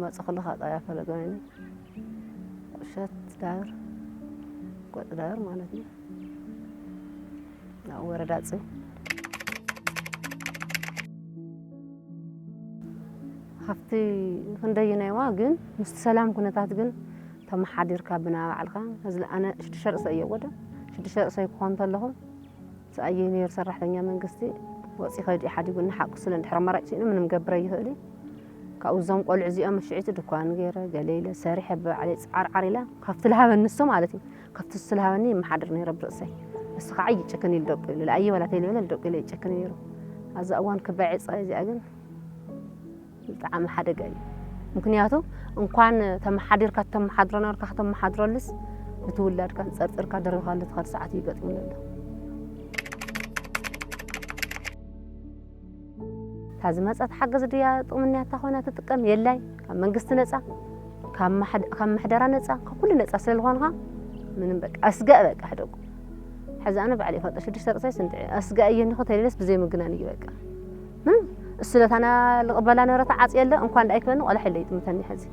መጽእ ኩሉ ካጣያ ፈለገ ወይኒ ቁሸት ዳር፣ ጎጥ ዳር ማለት እዩ። ናብ ወረዳ ጽዮን። ሃፍቲ ክንደይናይዋ ግን ምስቲ ሰላም ኩነታት ግን ተመሓዲርካ ብና ባዕልካ። እዚ ኣነ ሽዱሽተ ርእሰ እየ ወደ ሽዱሽተ ርእሰይ ክኾን ተለኹ፣ ሰኣየ ነይሩ ሰራሕተኛ መንግስቲ፣ ወፂ ከይዱ ሓዲጉ እናሓቁ ስለ እንድሕር ኣማራጭ ስኢኑ ምንም ገብረ ይኽእል እዩ። ካብኡ እዞም ቆልዑ እዚኦም ሽዒቲ ድኳን ገይረ ገለ ኢለ ሰሪሐ ብባዕለይ ፃዓርዓር ኢለ ካብቲ ልሃበኒ ንሱ ማለት እዩ። ካብቲ ንሱ ልሃበኒ ይመሓድር ነይረ ብርእሰይ። ንሱ ከዓ ይጭክን ኢሉ ደቁ ኢሉ፣ ለኣየ ወላ ተይልበለ ደቁ ኢለ ይጭክን ነይሩ። ኣብዛ እዋን ክባይ ዕፃ እዚኣ ግን ብጣዕሚ ሓደጋ እዩ። ምክንያቱ እንኳን ተመሓዲርካ ተመሓድሮ ነበርካ ከተመሓድረሉስ፣ እቲ ውላድካ ጸርጽርካ ደሪብካሉ ትኸድ ሰዓት እዩ ገጢሙ ዘሎ። እታ ዝመጸት ሓገዝ ድያ ጥቕምንያታ ኮይና ትጥቀም? የላይ። ካብ መንግስቲ ነጻ፣ ካብ ማሕድ-፣ ካብ ምሕደራ ነጻ፣ ካብ ኩሉ ነጻ ስለ ዝኾንካ፣ ምንም በቃ፣ ኣስጋእ በቃ፣ ሕደጉ። ሕዚ ኣነ ባዕለይ ይፈልጦ፣ ሽዱሽተ ርእሰይ ስንጥዒ፣ ኣስጋእ እየኒ እኮ ተለለስ ብዘይ ምግናን እዩ በቃ። ምንም፣ እሱ ለታና ልቕበላ ነበረ ተዓጽዮ ኣለ፣ እንኳን ደኣ ኣይክበኒ፣ ቆልዓ የለ ይጥምተኒ ሕዚ።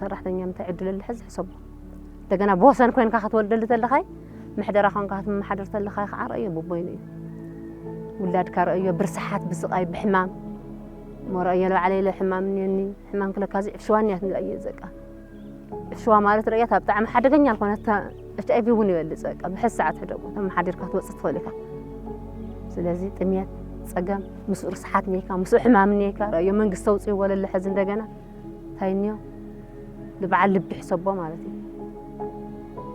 ሰራሕተኛ ምታይ ዕድል ኣለ ሕዚ ሕሰቦ። እንደገና ብወሰን ኮይንካ ክትወልደሉ ተለኻይ፣ ምሕደራ ኮይንካ ክትመሓደር ተለኻይ ከዓ ረእዮ ብቦይኑ እዩ። ውላድካ ረእዮ ብርስሓት፣ ብስቓይ፣ ብሕማም። እሞ ረእዮ ንባዕለይ ኢለ ሕማም እኒአኒ፣ ሕማም ክለካ እዚ ዕፍሽዋ እኒኣትኒ ረእዮ ዘቃ። ዕፍሽዋ ማለት ረእያት ኣብ ብጣዕሚ ሓደገኛ ዝኾነ ተ-፣ ኤች ኣይ ቪ እውን ይበልጽ በቃ። ብሕዚ ሰዓት ሕደጉ፣ ተመሓዲርካ ክትወጽእ ትኽእል ኢኻ። ስለዚ ጥምየት፣ ጸገም፣ ምስኡ ርስሓት እኒአካ፣ ምስኡ ሕማም እኒአካ፣ ረእዮ መንግስቲ ኣውጽእዎ ለለ ሕዚ እንደገና። እንታይ እኒኦ? ንበዓል ልቢ ሕሰቦ ማለት እዩ።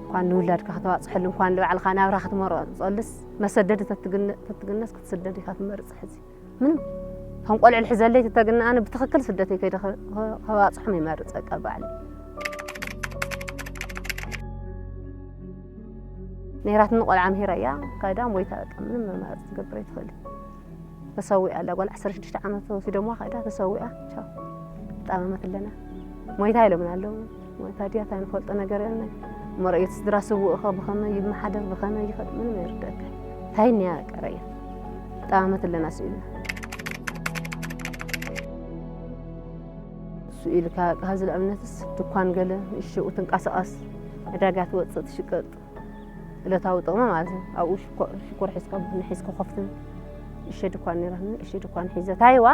እንኳን ንውላድካ ከተባጽሐሉ፣ እንኳን ንባዕልኻ ናብራ ክትመርጸሉስ፣ መሰደዲ ተትግነ-፣ ተትግነስ ክትስደድ ኢኻ ትመርጽ ሕዚ። ምንም፣ ከም ቆልዑ ልሕዘለይ ተተግነ ኣነ ብትኽክል ስደተይ ከይደ ከ-፣ ከ-፣ ከባጽሖም ይመርጽ በቃ ባዕለይ። ነይራትኒ ቆልዓ ምሂራ እያ፣ ካይዳ ሞይታ በቃ፣ ምንም መማረጺ ትገብር ኣይትኽእል። ተሰዊኣ ኣላ፣ ጓል ዓሰርተ ሽዱሽተ ዓመት ወሲዶምዋ፣ ካይዳ ተሰዊኣ፣ ቻው። ጣመመት ኣለና። ሞይታ ኢሎምና ኣለዉ። ሞይታ ድያ፣ እንታይ ንፈልጦ ነገር የለን። መርኣየት ስድራ ስውእ እኸ ብኸመይ ይመሓደር፣ ብኸመይ ይኸድ፣ ምንም ኣይርደአካ። እንታይ እኒኣ ቀረያ። ጣመመት ኣለና ስኢልና። ስኢልካ፣ ካብዚ ንኣብነትስ ድኳን ገለ ንእሽተኡ ትንቀሳቐስ፣ ዕዳጋ ትወጽእ ትሽቀጥ፣ ዕለታዊ ጥቕሚ ማለት እዩ። ኣብኡ ሽኮ-፣ ሽኮር ሒዝካ፣ ቡና ሒዝካ፣ ኮፍትን እሸ ድኳን ነይራትኒ፣ እሸ ድኳን ሒዘ ታይዋ፣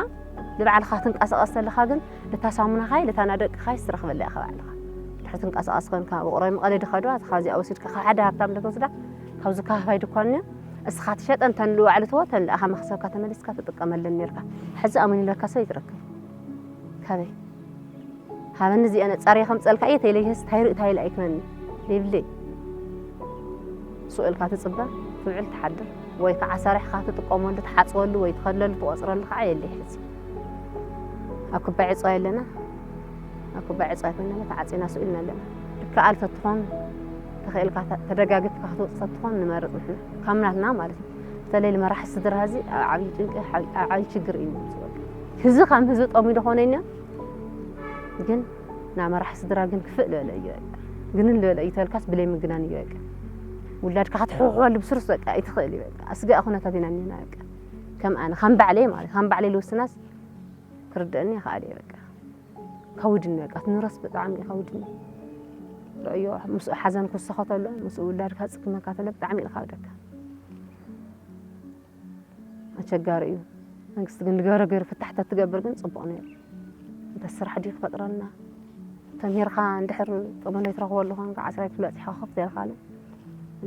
ንባዕልኻ ትንቀሳቐስ ተለኻ ግን፣ ነታ ሳሙናኻይ፣ ነታ ናደቅኻይ ትረኽበላ ኢኻ ባዕልኻ። ድሕሪ ትንቀሳቐስ ኮንካ፣ ኣብ ቁራይ መቐለ ድኸድዋ፣ ካብዚኣ ወሲድካ ካብ ሓደ ሃብታም ዶ ትወስዳ፣ ካብዚ ከፋፋይ ድኳን እኒኦ፣ እስኻ ትሸጠ፣ እንተን ልዋዕልትዎ፣ ተን ለኣኻ መኽሰብካ ተመሊስካ ትጥቀመለን ነይርካ። ሕዚ ኣመን ኢለካ ሰብ ይትረክብ። ካበይ? ሃበኒ እዚኣ ነጻርየ ከምጸልካ እየ ተይለይህስ ታይ ርኢ ታይ ኢለ ኣይክመኒ ዘይብለይ። ስቕ ኢልካ ትጽበ፣ ትውዕል ትሓድር፣ ወይ ከዓ ሰሪሕኻ ትጥቀመሉ፣ ትሓጽበሉ ወይ ትኸድለሉ፣ ትቖጽረሉ ከዓ የለይ ሕዚ። ኣብ ክባይ ዕጽዋ የለና፣ ኣብ ክባይ ዕጽዋ ኣይኮንና ተዓጺና ስቕ ኢልና ኣለና። ድከኣል ተትኾን፣ ተኽኢልካ ተ-፣ ተደጋጊፍካ ክትወጽእ ተትኾን ንመርጽ ንሕና። ካብ ናትና ማለት እዩ። በተለይ ንመራሒ ስድራ ህዚ ኣብ ዓብዪ ጭንቂ፣ ኣብ ዓብዪ ችግር እዩ ዝወድቅ። ህዚ ከም ህዝቢ ጠሚዶ ኾነ እኒኦ፣ ግን ናብ መራሒ ስድራ ግን ክፍእ ልበለ እዩ በቃ። ግንን ልበለ እዩ ተልካስ ብለይ ምግናን እዩ በቃ። ውላድካ ክትሕውሕወሉ ብስሩስ በቃ ኣይትኽእል እዩ በቃ። ኣስጋኢ ኩነታት ኢና እኒና በቃ። ከም ኣነ፣ ከም ባዕለይ ማለት፣ ከም ባዕለይ ልውስናስ ክርድአኒ ይኽኣል እየ በቃ። ከውድኒ በቃ፣ እቲ ንረስ ብጣዕሚ እዩ ከውድኒ። ረእዮ፣ ምስኡ ሓዘን ክውሰኸ ተሎ፣ ምስኡ ውላድካ ዝጽግመካ ተሎ ብጣዕሚ እዩ ዝኸብደካ። ኣቸጋሪ እዩ። መንግስቲ ግን ዝገበረ ገይሩ ፍታሕ ተትገብር ግን ጽቡቕ ነይሩ። እንተ ስራሕ ድዩ ክፈጥረልና? ተምሂርካ እንድሕር ጥቕሚ ዘይትረኽበሉ ኮንካ ዓስራይ ክፍሊ በጺሕካ ኮፍ ተልካሉ።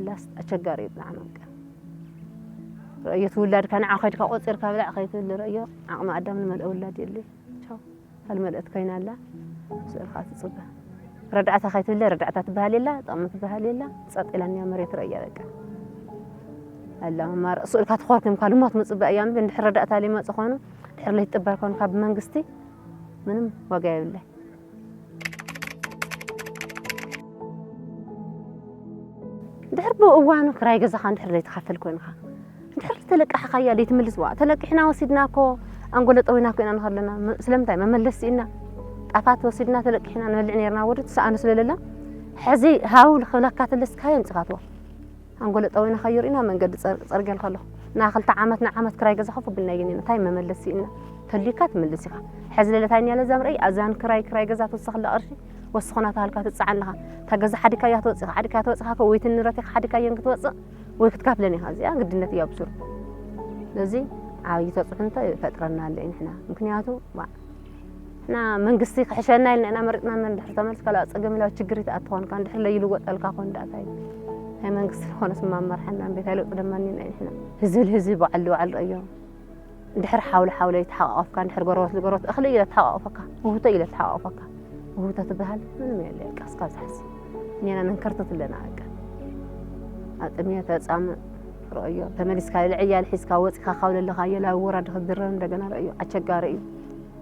ላስ ኣቸጋሪ እዩ ብጣዕሚ በቃ። ረእዮ እቲ ውላድካ ንዓ ከይድካ ቆጺርካ ብላዕ ከይትብል ረእዮ ዓቕሚ ኣዳም ዝመልኦ ውላድ የድልዩ። ቻው። ካልመልእት ኮይና ኣላ። ስእልካ ትጽበ። ረዳእታ ከይትብለ ረዳእታ ትበሃል የላ፣ ጥቕሚ ትበሃል የላ። ጸጥ ኢላ እኒኣ መሬት ረእያ በቃ። ኣላ መማር-፣ ስእልካ ትኾርክምካ ልሞት ምጽበ እያ እምቢ፣ እንድሕር ረዳእታ ሊመጽእ ኾኑ፣ ድሕር ለይትጥበር ኮንካ ብመንግስቲ ምንም ዋጋ የብላይ። ድሕር ብእዋኑ ክራይ ገዛኻ እንድሕር ዘይትኸፍል ኮንካ፣ እንድሕር ተለቃሕኻያ ዘይትምልስ፣ ዋ፣ ተለቂሕና ወሲድና እኮ ኣንጎሎ ጠዊና እኮ ኢና ንኸለና። መ-፣ ስለምንታይ? መመለሲ ኢና። ጣፋት ወሲድና ተለቂሕና ንበልዕ ነርና፣ ወዲ ትሰኣኑ ስለ ለለ፣ ሕዚ ሃው ልኽብለካ ተለስ ካበይ ኣምጺኻትዋ? ኣንጎሎ ጠዊና ካዮ ርኢና መንገዲ ጸር-፣ ጸርግያ ልኸለኹ። ንኣ ክልተ ዓመት፣ ንዓመት ክራይ ገዛ ከፉ ብልና ይግን ኢና። እንታይ መመለሲ ኢና? ተልዩካ ትምልስ ኢኻ። ሕዚ ለለታይ እኒኣ ለዛም ረእይ ኣዛን ክራይ ክራይ ገዛ ትወስኸላ ቅርሺ ወስኹና ተሃልካ ትፅዓን ኣለኻ። እታ ገዛ ሓዲካያ ትወፅእ ኢኻ፣ ሓዲካ ትወፅኻ ከ ወይ ትንረት ኢኻ ሓዲካየን ክትወፅእ ወይ ክትካፍለን ኢኻ። እዚኣ ግድነት እያ ብሱሩ። ስለዚ ዓብዪ ተፅዕንቶ ይፈጥረና ኣሎ እዩ ንሕና። ምክንያቱ ዋ፣ ንሕና መንግስቲ ክሕሸና ኢልና ኢና መሪፅና እንድሕር ተመልስ ካልኣ ፀገም ኢላ ችግር ይትኣትኾንካ እንድሕር ለይልወጠልካ ኮን ዳእታይ ናይ መንግስቲ ዝኾነስ ማመርሓና ቤት ኣይለውጥ ደማኒና እዩ ንሕና ህዝቢ ልህዝቢ በዓል ልበዓል ረእዮ። እንድሕር ሓውለ ሓውለ ይተሓቋቆፍካ እንድሕር ጎረበት ልጎረበት እኽሊ ኢለ ተሓቋቆፈካ ውህቶ ኢለ ተሓቋቆፈካ ውህቶ ትበሃል ምንም የለ። በቃ እስካብ ዝሓሲ እኔና ነንከርተት ኣለና። በቃ ኣጥምየ ተጻምእ ረእዮ። ተመሊስካ ልዕያል ሒዝካ ወጺኻ ካብ ለለኻዮ ላብ ወራዲ ክትድረር እንደገና ረእዮ። ኣቸጋሪ እዩ።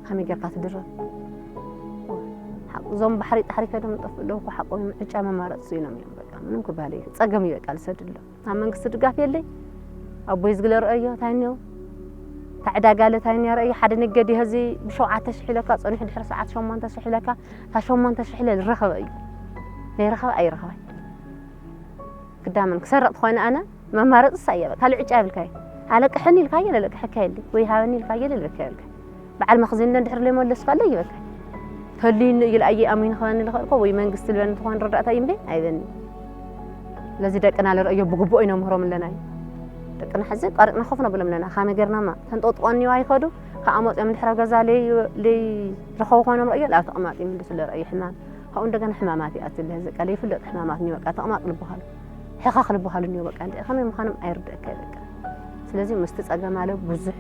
ከመይ ጌርካ ትድረር? ሓቁ እዞም ባሕሪ ጣሕሪ ከደም ጠፍእ ኣለዉ እኮ ሓቆም ዕጫ መማረፂ ስኢኖም እዮም። በቃ ምንም ክበሃል እዩ። ጸገም እዩ በቃ ልሰድሎ። ኣብ መንግስቲ ድጋፍ የለይ። ኣቦይ ዝግለ ረእዮ እንታይ እኒኦ? እታ ዕዳጋ ኣለ እንታይ እኒኦ ረእዮ? ሓደ ነጋዴ ሀዚ ብሸውዓተ ሽሕ ኢለካ ጸኒሑ ድሕሪ ሰዓት ሸሞንተ ሽሕ ኢለካ እታ ሸሞንተ ሽሕ ኢለ ዝረኸበ እዩ። ዘይረኸበ ኣይረኸባይ። ክዳመን ክሰርቕ ተኾይነ ኣነ መማረፂ እሳ እያ። በቃ ካልእ ዕጫ የብልካይ። ኣለቅሐኒ ኢልካዮ ለለቅሐካ የለ ወይ ሃበኒ ኢልካዮ ለለካ የብልካ። በዓል መኽዚን እንድሕር ለይመለስካለ ይበካ። ተልዩኒ እዩ ልኣየ ኣሚኑ ክበኒ ልኽእል እኮ ወይ መንግስቲ ልበኒ እንተኾን ረዳእታ እዩ እምበይ ኣይበኒ። ስለዚ ደቅና ልርእዮ ብግቡእ ኢና ምህሮም ኣለና እዩ። ደቅና ሕዚ ቀሪቕና ኮፍ ነብሎም ኣለና። ካመይ ጌርናማ ተንጠጥቆ እኒዋ ይኸዱ ከኣ መፅኦም ድሕረ ገዛ ለይ- ለይረኸቡ ኮይኖም ረእዮ ላብ ተቕማጥ ይምልሱ ለርእዩ ሕማም ካብኡ እንደገና ሕማማት ይኣትለ ህዚ ቀለ ይፍለጥ ሕማማት እኒወ በቃ ተቕማጥ ልበሃሉ ሕኻኽ ልበሃሉ እኒወ በቃ እንደ ከመይ ምዃኖም ኣይርደእካ እዩ በቃ። ስለዚ ምስቲ ጸገም ኣለ ብዙሕ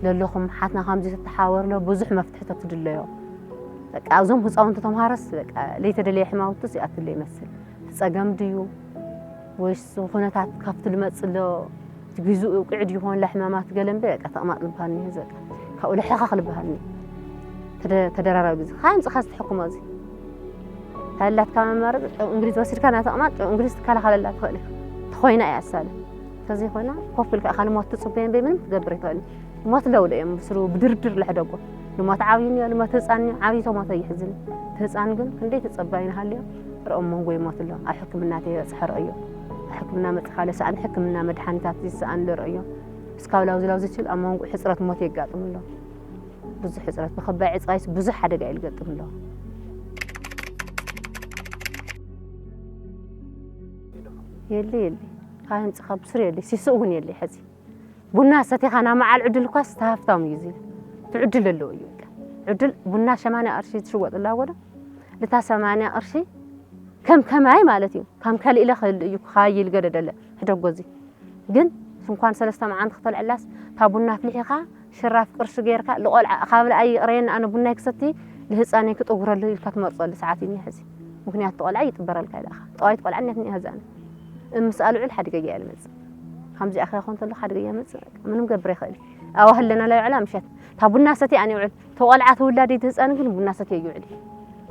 ለለኹም ሓትና ከምዚ ተተሓወርሎ ብዙሕ መፍትሕታት ትድለዮ። በቃ ኣብዞም ህፃውንቲ ተምሃሮስ በቃ ለይተደለየ ሕማውትስ ይኣትለ ይመስል። እቲ ጸገም ድዩ ወይስ ኩነታት ካብቲ ልመጽእ ኣሎ እቲ ግዜኡ ውቅዒ ድዩ ይኾን ላሕማማት ገለ እምበር በቃ ተቕማጥ ዝበሃል እኒሀ በቃ ካብኡ ልሕኻኽ ዝበሃል እኒሀ። ተደ- ተደራራቢ ግዜ ካብ ምጽኻ ዝተሕክሞ እዚ ታላትካ መማረፂ ጨው እንግሊዝ ወሲድካ ናተቕማጥ ጨው እንግሊዝ ትከላኸለላ ትኽእል ኢኻ። ተኾይና እያ ኣሳለ እንተዘይኮይና ኮፍ ኢልካ ኢኻ ልሞት ትፅበዮ እምበይ ምንም ክትገብር ይትኽእል። ልሞት ኣለዉ ዶ እዮም ብስሩ ብድርድር ልሕደጎ። ልሞት ዓብዪ እኒኦ ልሞት ህፃን እኒኦ ዓብዪ ተሞተ ይሕዝን እቲ ህፃን ግን ክንደይ ተፀባይ ንሃልዮ። ርኦም መንጎ ይሞት ኣሎ ኣብ ሕክምና ተይበፅሐ ረእዮ። ኣብ ሕክምና መፅኻ ለሰኣን ሕክምና መድሓኒታት ዝሰኣን ለረእዮ። እስካብ ላውዚ ላውዚ ችል ኣብ መንጎ ሕፅረት ሞት የጋጥም ኣሎ። ብዙሕ ሕፅረት ብኸባይ ዕፅዋይስ ብዙሕ ሓደጋ እዩ ልገጥም ኣሎ። የለ የለ ካብ ህንፅኻ ብስሩ የለ ሲስእ እውን የለ ሕዚ ቡና ሰቲኻ ናብ መዓል ዕድል እኳስ ተሃፍታም እዩ ዝብል እቲ ዕድል ኣለዎ እዩ በቃ። ዕድል ቡና ሸማንያ ቅርሺ ትሽወጥ ኣላ ወዶ ልታ ሸማንያ ቅርሺ ከም ከማይ ማለት እዩ። ከም ከልእ ኢለ ክህሉ እዩ ክኻይል ገደደለ ሕደጎ እዚ ግን ስንኳን ሰለስተ መዓልቲ ክተልዕላስ እታ ቡና ኣፍሊሒኻ ሽራፍ ቅርሺ ጌርካ ልቆልዓ ካብ ልኣይ ይቕረየኒ ኣነ ቡናይ ክሰቲ ልህፃነይ ክጥጉረሉ ኢልካ ትመርፀሉ ሰዓት እዩ እኒሀ ሕዚ። ምክንያቱ ቆልዓ ይጥበረልካ ኢልኣኻ ጠዋይት ቆልዓ እኒት እኒሀ ህዛነ እምስኣ ልዑል ሓደገያ እያ ልመፅእ። ከምዚኣ ከይኮን ተሎ ሓደገያ መፅእ ምንም ገብር ይኽእል እዩ። ኣዋህለና ላይ ዕላ ምሸት እታ ቡና ሰቲ ኣነ ይውዕል ተቆልዓ ተውላዲ ትህፃን ግን ቡና ሰቲ ይውዕል እዩ።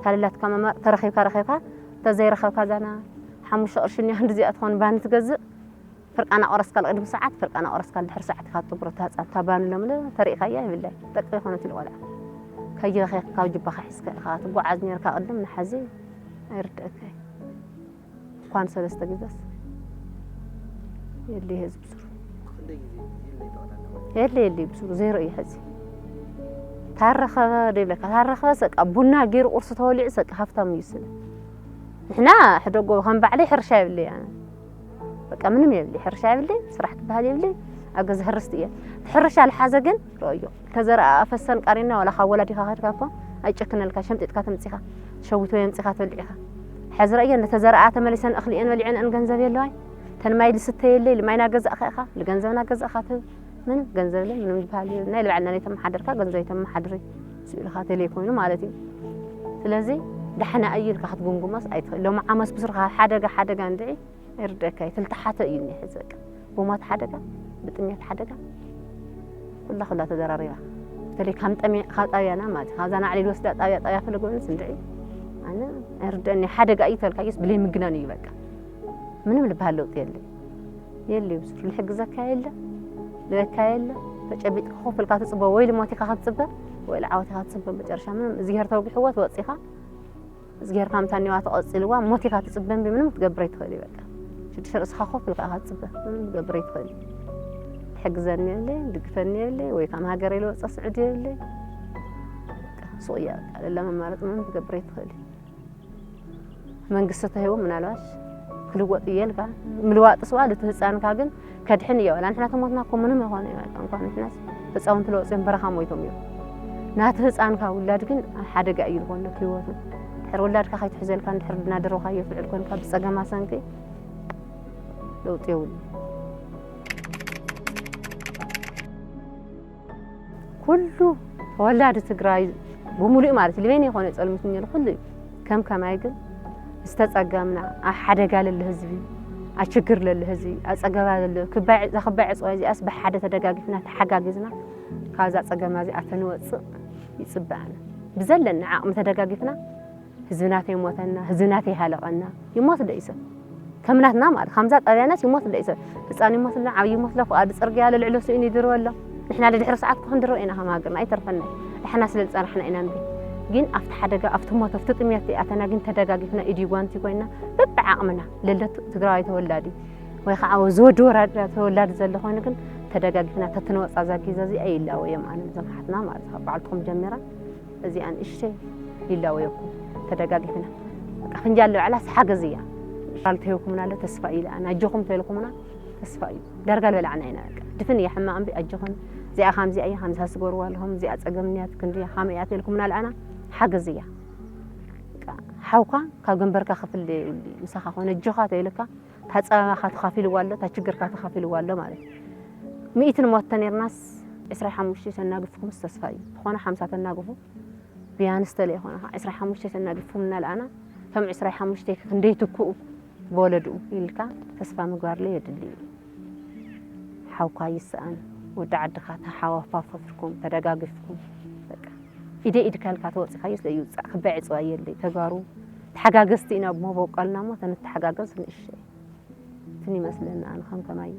ታለላትካ መማር ተረኺብካ ረኺብካ ተዘይረኸብካ ዛና ሓሙሽተ ቅርሺ እኒኣ ክንዲ እዚኣ ትኾን ባኒ ትገዝእ ፍርቃና ቆረስካ ልቕድሚ ሰዓት ፍርቃና ቆረስካ ልድሕሪ ሰዓት ኢኻ ትጥብሮ እታ ህፃን እታ ባኒ ሎም ለ ተሪእካያ ይብላይ ደቂ ይኾነት ኢሉ ቆልዓ ከይረኸብካ ካብ ጅባኻ ሒዝካ ኢኻ ትጓዓዝ ነርካ ቅድም ንሓዚ ኣይርድአካ እዩ። እንኳን ሰለስተ ግዘስ የለ ህዝብ ስሩ የለ የለ ብስሩ ዜሮ እዩ ሕዚ ታረኸበ ደብለካ ታረኸበ ሰቃ ቡና ገይሩ ቁርሲ ተወሊዑ ሰቃ ሃፍታም እዩ ስለ ንሕና ሕደጎ ከም ባዕለይ ሕርሻ የብለይ ኣነ በቃ ምንም የብለይ ሕርሻ የብለይ ስራሕ ትበሃል የብለይ ኣብ ገዛ ሕርስቲ እየ ሕርሻ ልሓዘ ግን ረእዮ ተዘረኣ ኣፈሰን ቃሪና ዋላ ካብ ወላዲኻ ከድካ እኮ ኣይጨክነልካ ሸምጢጥካ ተምፂኻ ሸዊት ወይ ኣምፂኻ ትበልዕ ኢኻ ሕዚ ረእዮ ነተዘረኣ ተመሊሰን እኽሊአን በሊዐንአን ገንዘብ የለዋይ ተን ማይ ልስተ የለይ ልማይ ናገዛእካ ኢኻ ልገንዘብ ናገዛእካ ትህብ ምንም ገንዘብ የለን ምንም ዝበሃል የለን ናይ ልባዕልና ለይተመሓደርካ ገንዘብ ኣይተመሓድሪ ስኢልኻ ተለይ ኮይኑ ማለት እዩ ስለዚ ዳሕና እዩ ኢልካ ክትጉምጉሞስ ኣይትኽእል ሎሚ ዓመስ ብስርካ ሓደጋ ሓደጋ እንድዒ ኣይርደካ እዩ ትልተሓተ እዩ እኒሐ በቃ ብሞት ሓደጋ ብጥሜት ሓደጋ ኩላ ኩላ ተደራሪባ በተለይ ካብ ጠሜ ካብ ጣብያና ማለት ካብዛ ናዕሊ ልወስዳ ጣብያ ጣብያ ፈለጎንስ እንድዒ ኣነ ኣይርደኒ ሓደጋ እዩ ተልካዮስ ብለይ ምግናን እዩ በቃ ምንም ልበሃል ለውጢ የለ የለ ብስሩ ልሕግዘካ የለ ልበካ የለ ተጨቢጥካ ኮፍ ኢልካ ትፅበ ወይ ልሞት ኢካ ክትፅበ ወይ ልዓወት ኢካ ክትፅበ መጨረሻ ምንም እግዚኣብሔር ተወጊሕዎ ትወፂኻ እግዚኣብሔር ካምታ ኒዋ ተቐፂልዋ ሞት ኢካ ትፅበ እምቢ ምንም ክትገብር ኣይትኽእል እዩ በቃ ሽዱሽተ ርእስኻ ኮፍ ኢልካ ኢካ ትፅበ ምንም ክትገብር ኣይትኽእል እዩ ሕግዘኒ የብለይ፣ ድግፈኒ የብለይ፣ ወይ ከም ሃገር ኢለ ወፀ ስዑድ የብለይ። ሱቕ እያ በቃ፣ ለላ መማረፂ ምንም ትገብር ኣይትኽእል። መንግስቲ ተሂቦ ምናልባሽ ክልወጥ እየ ኢልካ፣ ምልዋጥ ስዋ እቲ ህፃንካ ግን ከድሕን እየ። ዋላ ንሕና ተሞትና እኮ ምንም ይኾነ እየ፣ በቃ እንኳን ንሕናስ ህፃውንቲ ለወፅኦም በረኻ ሞይቶም እዮም። ናቲ ህፃንካ ውላድ ግን ኣብ ሓደጋ እዩ ዝኾነ ህይወቱ። ድሕሪ ውላድካ ከይትሕዘልካ፣ ድሕሪ እናደረኻዮ ፍዕል ኮንካ ብፀገማ ሰንኪ ለውጢ የብሉ። ኩሉ ተወላዲ ትግራይ ብምሉእ ማለት ልቤን የኾነ ጸልሚት ነሩ ኩሉ እዩ። ከም ከማይ ግን ዝተጸገምና፣ ኣብ ሓደጋ ለለ ህዝቢ፣ ኣብ ችግር ለለ ህዝቢ፣ ኣብ ጸገባ ለለ ክባዕ ዘኽባዕ ጽዋ እዚኣስ ብሓደ ተደጋጊፍና ተሓጋጊዝና ካብዛ ጸገማ እዚኣ ተንወጽእ ይጽበኣና። ብዘለና ዓቕሚ ተደጋጊፍና ህዝብና ተይሞተና፣ ህዝብና ተይሃለቐና ይሞት ዶ ይሰብ? ከም ናትና ማለት፣ ከምዛ ጣብያናስ ይሞት ዶ ይሰብ? ህፃን ይሞትልና፣ ዓብዪ ይሞትለ፣ ፍቓድ ፅርግያ ለልዕሎ ስኢኑ ይድርበሎ። ንሕና ለድሕሪ ሰዓት ክኹን ድሮ ኢና ከም ሃገርና ኣይተርፈና። ንሕና ስለ ዝፀናሕና ኢና እምቢ። ግን ኣብቲ ሓደጋ፣ ኣብቲ ሞት፣ ኣብቲ ጥሜት ኣተና ግን ተደጋጊፍና ኢድ ጓንቲ ኮይና በብዓቕምና ለለት ትግራዋይ ተወላዲ ወይ ከዓ ዝወዲ ወራዳ ተወላዲ ዘሎ ኮይኑ ግን ተደጋጊፍና ተትንወፃ እዛ ጊዛ እዚኣ ይላወዮም ኣነ እዞም ሓትና ማለት ካብ በዓልትኹም ጀሚራ እዚኣ ንእሽተይ ይላወየኩም ተደጋጊፍና በቃ ፍንጃል ለባዕላስ ሓገዝ እያ። ቃል ተይኩምና ኣሎ ተስፋ እዩ ለኣና ኣጆኹም ተልኩምና ተስፋ እዩ ዳርጋ ልበላዕና ኢና በቃ ድፍን እያ ሕማቕ እምቢ ኣጆኹም እዚኣ ከምዚኣ እያ ከምዚ ሃስገርዋ ኣለኹም እዚኣ ጸገም እያ ክንዲ ከመይ እያ ተልኩምና ለኣና ሓገዝ እያ። በቃ ሓውካ ካብ ገንበርካ ክፍለ የብሉ እዩ ምሳኻ ኮነ ኣጆኻ ተይልካ እታ ጸበባኻ ተኻፊልዋ ኣሎ እታ ችግርካ ተኻፊልዋ ኣሎ ማለት እዩ። ሚእቲ ንሞት ተኔርናስ ዕስራ ሓሙሽተ ተናግፍኩምስ ተስፋ እዩ ዝኾነ ሓምሳ ተናግፉ ቢያንስ ተለይኾነ ከዓ ዕስራ ሓሙሽተ ተናጊፍኩም እናልኣና ከም ዕስራ ሓሙሽተ ክንደይ ትክኡ ብወለድኡ ኢልካ ተስፋ ምግባር ለየድሊ እዩ። ሓውካ ይስኣን ወዲ ዓድኻ ተሓዋፋፈፍኩም ተደጋጊፍኩም በቃ ኢደ ኢድካ ኢልካ ተወፂኻዮ ስለ ይውፃእ ክበዕ ፅዋ የለይ ተጋሩ ተሓጋገዝቲ ኢና ብመበቆልና እሞ ተንተሓጋገዝ ንእሸ ትንይመስለኒ ኣነ ከም ከማይ